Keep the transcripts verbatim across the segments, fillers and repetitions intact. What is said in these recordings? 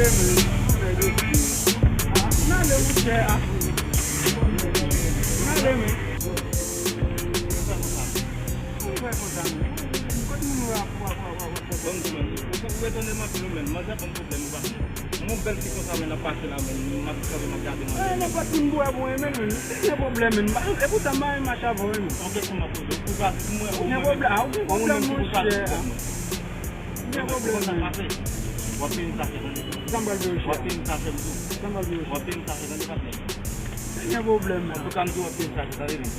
N ale, monchè, a. N ale, men. Ou fè konsa, men. Kote moun yo ap, ap, ap, ap, ap fè konsa? Bon, ou etone m anpil, ou menm. Manzè, bon, pwoblèm, ou pa konn. Yon bèl fi konsa, men, ap pase la, men, m ap kanpe, m ap gade, men. Eh, nenpòt moun bwè pou mwen, men, men. Gen pwoblèm, men. E poutan, m pa renmen mache avè w, men. Yon kesyon m ap poze w. Ou pa, ou, gen pwoblèm, ah, ou gen pwoblèm, monchè. Ou gen pwoblèm, men. W ap peye m sa fè, tande. Sa m pral peye w, chè. W ap peye m sa fè, m tou. Sa m pral peye w, chè. W ap peye m sa fè, tande, patnè. Gen pwoblèm, men. Antouka, m di w ap peye m sa fè, tande, men.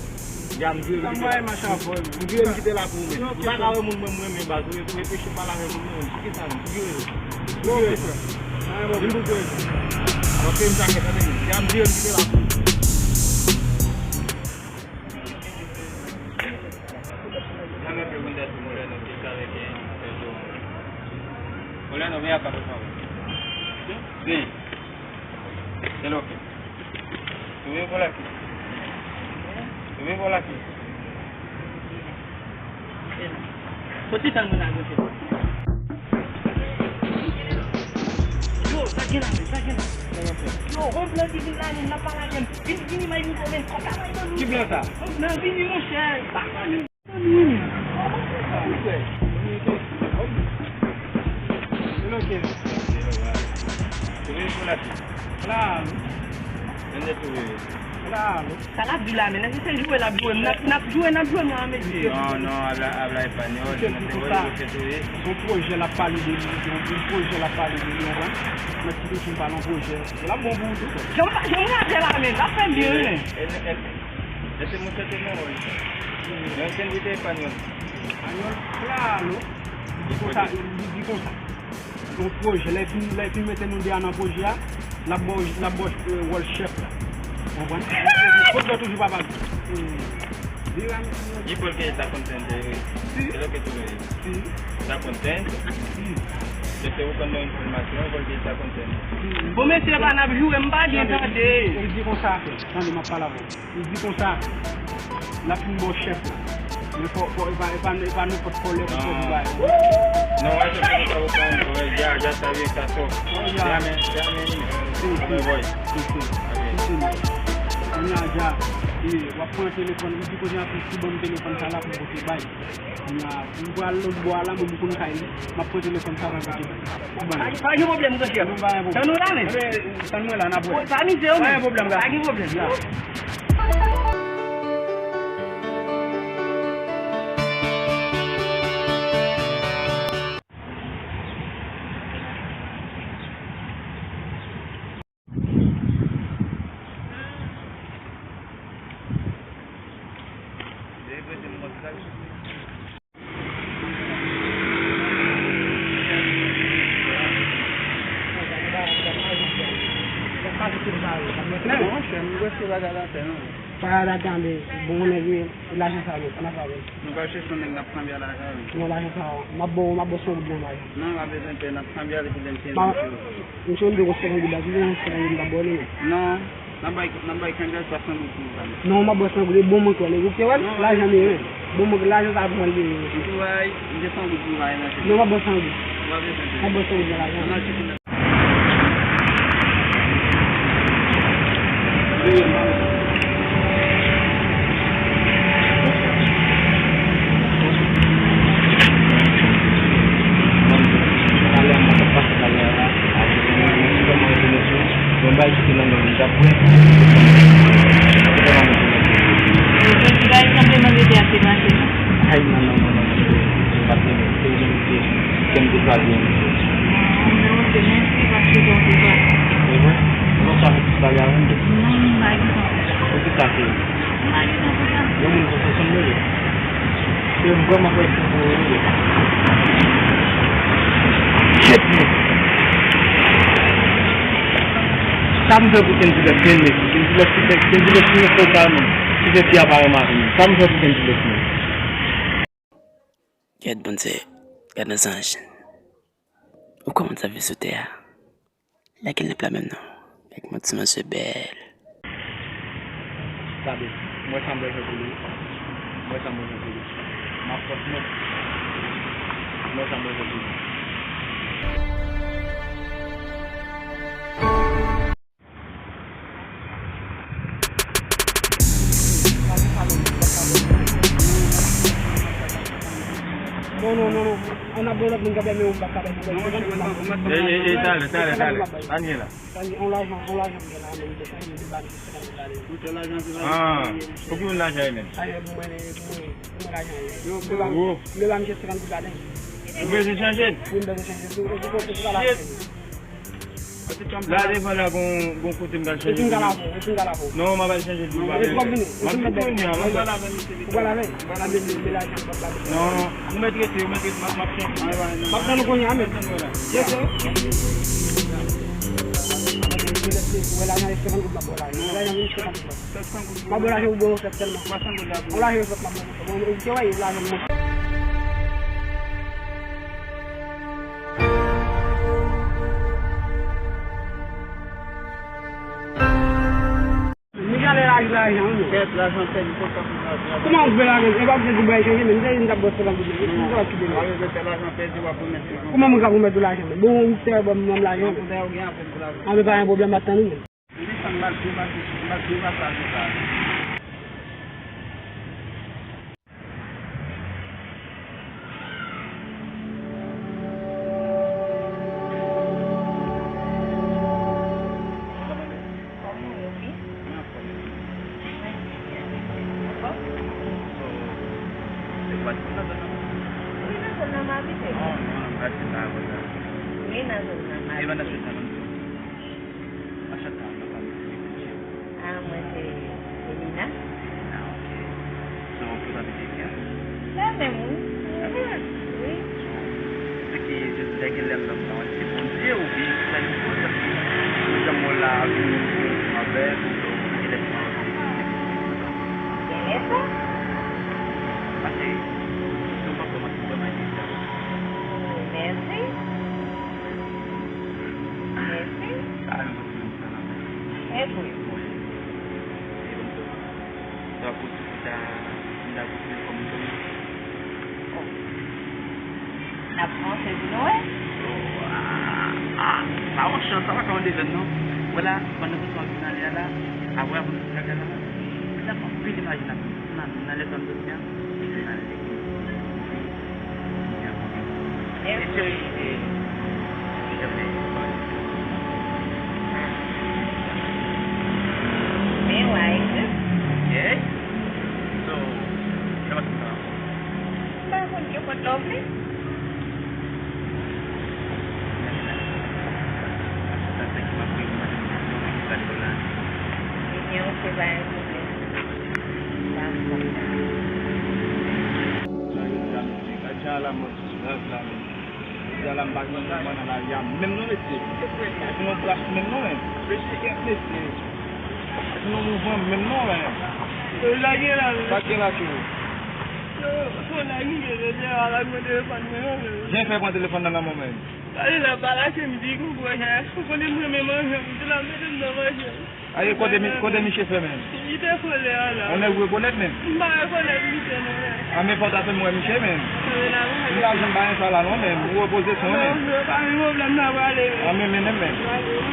Ya, m vire m kite la. M vire m kite la pou ou menm. Ou pa ka wè moun mwen, mwen, men baz, ou, ou enpeche m pale avè moun mwen, men. Kite sa, men. Vire. Vire. Vin pou vire. Ok, m sa fè, tande. Ya, m vire m kite la pou ou. Dame pregunta si Moreno que sabe que es un Moreno, ven acá, por favor. Sí. ¿Qué es lo que? Tú vives por aquí. Tú vives por aquí. Kote tan mwen la, mesye? Yo, sa gen la, men, sa gen la. Yo, yon blan ki vin la, men, n ap pale avè m. Vini, vini, may mouton, men, kòb la, may ban nou. Ki blan sa? Yon blan vini, monchè. Pa fè nou. Claro. Claro. Sa l ap di la, men, èske se jwe l ap jwe? N ap, n ap jwe, n ap jwe, non, mesye. No, no, habla, habla español, yo no te oigo lo que tú dices. Yon pwojè l ap pale de li, yon, yon pwojè l ap pale de li, w konprann? Mèt ki te fin pale yon pwojè. L ap bon pou ou tou. Jan m, jan m rate la, men, l ap fè m byen, men. Ese, ese, ese muchacho no oye. Yo entendí de español. Español, claro. Li di konsa, li di konsa. Yon pwojè, lè fin, lè fin mete nou deyò nan pwojè a, l ap ba w, l ap ba w, eh, wòl chèf la. Ou konprann? Kot lè toujou pa pale. Eh, vira, mesye. Y porque está contento, eh. Sí. Es lo que tú le dices. Sí. Está contento. Sí. Yo estoy buscando información porque está contento. Sí. Bon, mesye, pa n ap joure, m pa byen tande. Li di konsa, tande, m ap pale avè w. Li di konsa, l ap fin ba w chèf la. Men fò, fò, e pa, e pa, e pa nenpòt kòlè pou fè Dubai. No, eso que no está buscando, eh, ya, ya está bien, está top. Oh, ya. Déjame, déjame irme. Sí, sí. Me voy. Sí, sí. Está bien. Sí, sí. Kounye a, ya, e, w ap pran telefòn, li di kounye a pou, pou ban m telefòn sa la pou m pote bay. Kounye a, m pral lòt bò a la, mwen m konn kay li. M ap pran telefòn sa, m ap pote bay. Pa, pa gen pwoblèm, monchè. Nou pa gen pwoblèm. Tann nou la, men. Tann mwen la, n ap wè. Pa mize w, men. Pa gen pwoblèm, gason. Pa gen pwoblèm. Ya. Monchè, m prèske pa ka atè non. Pa ka atè, men bon nèg, men lajan sa yo, n ap avè l. Nou pral chèche yon nèg n ap kanbye lakay li. Non, lajan sa yo, m ap ba w, m ap ba w san goud nan may. Non, pa bezwen pè, n ap kanbye avèk li lè m fini. Misye, m te gon senkant goud la, si te gon senkant goud m t ap ba w li, men. Non, n ap bay, n ap bay kanbye swasan goud pou ou la. Non, m ap ba w san goud, e bon mank wè, ou te wè l? Lajan li ye, men. Bon mank, lajan sa a pou mwen li ye, men. Ou tou bay, m te san goud pou ou bay nan chèk. Non, m ap ba w san goud. Ou pa bezwen pè. M ap ba w san goud nan lajan. Nan chèk. Ay, non, non, non, non, non, non, non. Kè m te chwazi yon mesye. Ah, men ok, mèsi paske sa w te fè. E vre? Ou konn sa w te pale avè m? Non, m pa gen tan. Poukisa se? M pa gen tan pou sa. Yon moun konsa sanble li. Se vrèman kwè se pou ou ye. Shit, man. Sa m fè pou Kendy Love, Kendy Love, Kendy Love, Kendy Love, ki fè fi a pa renmen avè m. Sa m fè pou Kendy Love, man. Gad Bondye, gad nan zanj. Ou kòmanse ap viv sou tè a. Lage l nan pla menm non. Gad kòman ti mesye bèl. Gade, m wè sa m bezwen pou li. M wè sa m bezwen pou li. M ap fòs mwen. M wè sa m bezwen pou li. Non, non, non, non. An ap gen lòt moun k ap èmen ou, m p ap ka bay pou senkant goud la. E, e, e, talè, talè, talè. Anyen la. Sa di, on lajan, on lajan m gen la, men li te fè, li te ba m jis senkant goud la. Ah, pou ki moun lajan e menm? Lajan pou mwen, pou mwen, pou mwen lajan e. Yo, yo ba m jis senkant goud la. Ou bezwen chanje? Wi, m bezwen chanje. Ou, ou, ou, ou, ou, ou, ou, ou, La devan la gon, gon kote m pral chanje. Epi m ka lave w, epi m ka lave w. Non, m ap al chanje dlo, pa bezwen. M ap vin kounye a, m ap al lave misye. Ou pral lave? Ou pral lave, men, men lajan m p ap lave. Non, ou mèt rete, ou mèt rete, m ap, m ap chanje. M ap tann ou kounye a, men. Yes, sir. Ou wè lajan e senkant goud m ap ba w la. Lajan vin senkant goud. M ap ba w lajan pou bwè yon sèt sèlman. Yon lajan yon sèt m ap ba w. Bon, ou te wè, lajan m. Li gade laj lajan, wi. Kèt, lajan pèdi, se sa pou lajan. Kòman ou vle lajan? E pa pou se di bay chanje, men m te di m t ap bwè senkant goud, men m t ap kite. Kòman moun ka pwomèt ou lajan, men? Bon, ou te ban m lajan. Anben, pa gen pwoblèm, m ap tann ou, men. Li sanm mal depase, mal depase ajan sa. Kòman ou ye, fi? Mwen anfòm. Mwen byen, mèsi. Anfòm? So, se ou pa t konn nan zòn nan? Wi, nan zòn nan m abite. Oh, non, non, m pa di sa avan sa. Wi, nan zòn nan m abite. E pandan sou tan, non? Machan tan, papa m se Fritz. Ah, mwen se, se Lina. Lina, ok. So, ou prezante Biblia? Sa menm, wi. Ah, wi. So, se ki, se, se gen lè m nan, nan, se Bondye oubyen ki sa li fè, paske jan mwen la, avèk ou, avèk ou, ou gen lè m nan, se, se, se, se, se, Gen lè sa? Paske, se yon papa mwen ki vrèman ede sa. Mèsi. Mèsi. Sa, yon papa mwen, sa, la, mèsi. E pou. Wi. E pou. Sa pou tout sa, m ta konsidere kòm yon. Oh. N ap panse pou nou, wi. Oh, ah, ah, pa yon chans, sa pa ka yon dezenn, non. Wè la, pandan nou sot nan ale a la, apre apre nou sot nan ale a la, sa pa anpil imajinasyon. Nan, nan lè sa m soti a, se nan lè ki Mwen wè, wi. Ok. So, sa pa t sa. M pa konn ki kote lè w vle. Ebyen, ok, pa gen pwoblèm. Dakò. Gad jan la mòd. Jodi a la m pa gen mouvman nan lari a menm non mesye. Pa gen yon plas menm non men. Kèt mesye. Pa gen yon mouvman menm non men. Yo lage la men. Sa k gen la tou? Yo, yo lage, yo lage, yo lage telefòn mwen non men. Jan fè pran telefòn nan nan men w men. Gade la, pa lage m di konprann, ou konnen m renmen manje, m di la mete m nan manje. Aye, kote mi-, kote misye fè menm? Li te kole a la. On nèg ou rekonèt menm? M pa rekonèt misye non, men. An, men fò w ta fè m wè misye menm. M pa janm pa gen sa la non menm. Ou repoze sou mwen menm. Non, non, pa gen pwoblèm, n a prale menm. An, men, men, men, men. Prale, wi.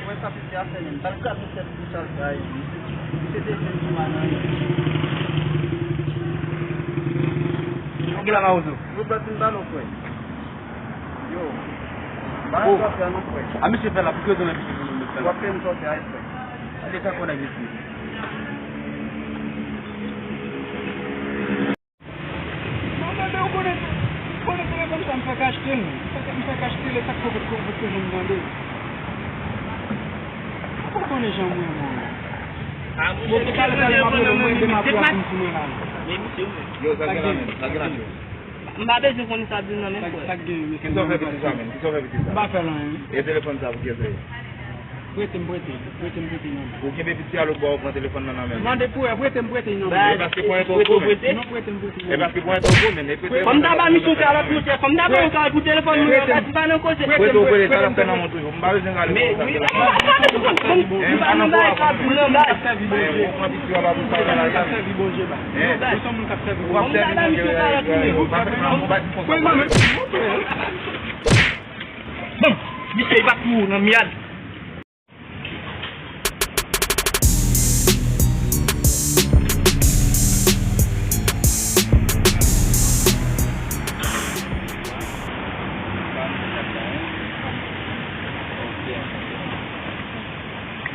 Wè sa misye a fè menm. Bat gad misye pou sa l fè a, misye, misye te jwenn pou manan li. Ou gen la Mawozo? Yo, bat m balo, frè. Yo. Ba yon sòsè non, frè. A misye fè la, pou ki rezon misye fè la? W ap fè m sòsè a, frè. Gade sa konnen mesye. Mwen mande ou konnen, ou konnen telefòn sa m fèk achte l, m fèk, m fèk achte l, e sa k fè w potko, potko janm tande. Ou konnen jan mwen renmen w. Bon, pou talè, talè, m ap rele, mwen, demen apre w ap vin sou mwen la. Yo, sa gen la menm, sa gen la menm. M pa bezwen konn sa di non menm, frè. Sa k gen, mesye? Kisa w fè piti sa menm? Kisa w fè piti sa? M pa fè l anyen. E telefòn sa pou kiyès li ye? Prete m, prete. Prete m, prete non. Ou kenbe piti a lòt bò, ou pran telefòn nan nan men l. Mande pou wè, prete m, prete non. E paske pwen an twò gwo menm. Non, prete m, prete non. E paske pwen an twò gwo menm. Fò m ta ba misye yon kalòt, monchè. Fò m ta ba yon kalòt pou telefòn mwen an, pa nan koze. Prete ou prete, sa l ap fè nan men w toujou. M pa bezwen rale pou sa. M pa nan bagay sa pou nan bagay. Ou pran piti a pa pou sa nan lari a. Ou ap sèvi Bondye. Bon, misye bat pou ou nan myad.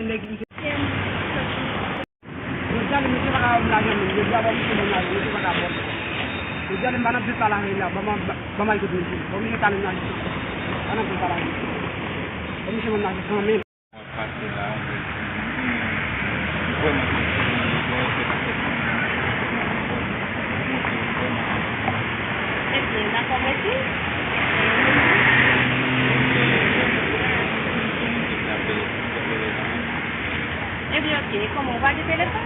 gen nèg misye. Jodi a, misye pa ka ban m lajan menm. Jodi a, bon, misye ban m lajan, misye pa ka ban m. Jodi a, m pa nan plis pale avè l la. Ban m, ban m al kote misye. Bon, misye tale m lajan. Pa nan plis pale avè l. Bon, misye ban m lajan san mil. Mwen pase la, anpil. Vrèman, se yon respè pa fèt. Montre vrèman. Ebyen, n a konvèti. Ebyen, oke, kòman, ou pa gen telefòn?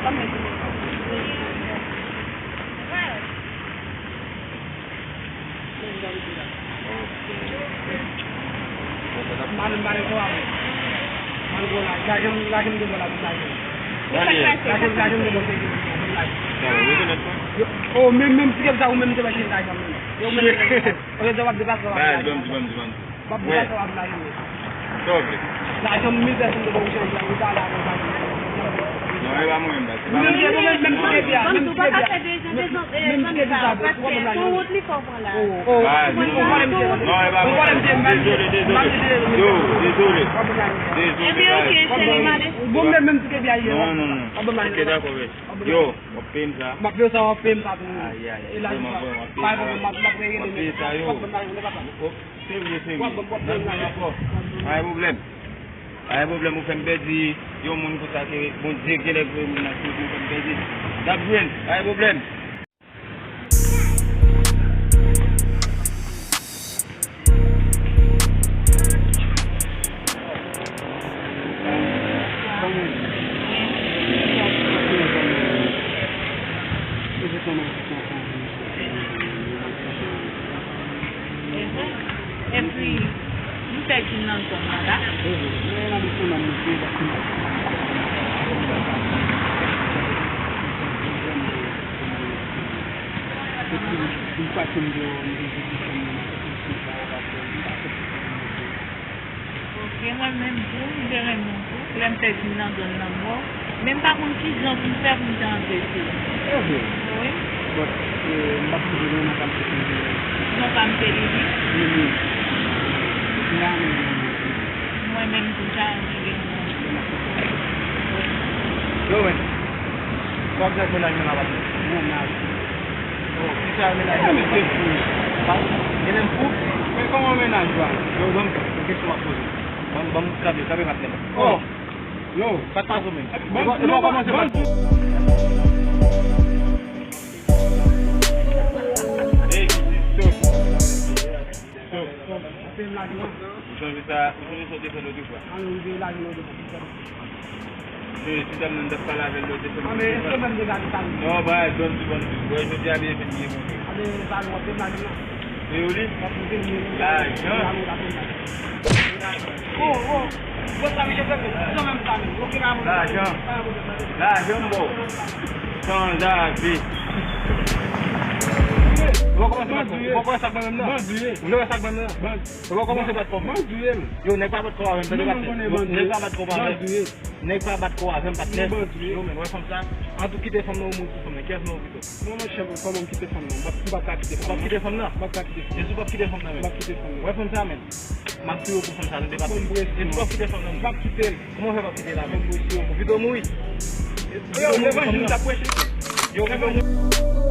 Kòman? Oh, menm, menm si kèm sa ou menm te mèche lajan menm. Yo menm. Ok, sa w ap deplase w ap lajan. W ap deplase w ap lajan. Sa w vle? Lajan mil pèsòn te ba w chanje, ou ta la, ou ta la. Non, e pa mwen menm, baz. E pa mwen menm. Menm si te byen, menm si te byen. Menm si te byen, sa w konprann la. Oh, oh. Baz, non. Non, e pa mwen menm. Dezole, dezole. Yo, dezole. Dezole, baz. Ou bon menm, menm si te byen. Non, non, non. Ok, dakò, baz. Yo, w ap peye m sa. M ap peye w sa, w ap peye m sa tou. Ay, ay, ay. Vrèman, vrèman, w ap peye m sa. W ap peye sa, yo. Se vre, se vre. N ap jwenn ankò. Pa gen pwoblèm. Pa gen pwoblèm, ou fè m pèdi yon moun konsa ke Bondye genlè voye moun nan sou ou, ou fè m pèdi. N ap jwenn, pa gen pwoblèm. Epi, m pèdi m nan zòn nan la. Ok, mwen menm tou, m te renmen w tou. Lè m pèdi m nan zòn nan, bon. Men m pa konn kijan pou m fè pou m te antre sou li. Wi. Bon, e, m p ap toujou nan kanpe sou li. Non, kanpe li, wi. Wi, wi. Mwen menm tou, jan m gen. Yo, men. Kòb nan mennaj mwen la, pa. Mennaj. Oh, kisa mennaj mwen? Mennaj mwen fou. Pa, mennaj fou? Men kòman mennaj ou a? Yo, ban m kesyon m ap poze. Ban m, ban m kanpe, kanpe patnè m. Oh. Yo, sa k pase w menm? Ban, e bon, kòmanse ban, bat kò. Hey, stop. Stop. Ou sonje sa, ou sonje sa w te fè lòt fwa? Ou sonje ti dam nan m t ap pale avè l lè w te fè lòt fwa? Non, bay, ban m di, ban m di. Wè, jodi a li evin li monte. Se yo li? Lajan. Lajan. Lajan m ba w. Sanzave. Ou pa kòmanse bat kò. Ou pa kòmanse bat kò avè m nan. Ou pa kòmanse bat kò avè m. Yo, nèg pa bat kò avè m, tande, patnè. Nèg pa bat kò avè m. Nèg pa bat kò avè m, patnè. Yo, men, wè fanm sa. An tou kite fanm nan, ou mouri pou fanm nan. Kiyès nan ou pito? Non, monchè, kòman m kite fanm nan? M p ap, m p ap ka kite fanm nan. Ou p ap kite fanm nan? M p ap ka kite fanm nan. Jezi, ou p ap kite fanm nan, men. M p ap kite fanm nan. Wè fanm sa, men. M ap touye w pou fanm sa, tande, patnè. Jezi, ou p ap kite fanm nan, men. M p ap kite fanm nan. M p ap kite l. Kòman w fè p ap kite l la, men? Ou pito mouri. Yo, levanjil m t ap preche. Yo, levanjil.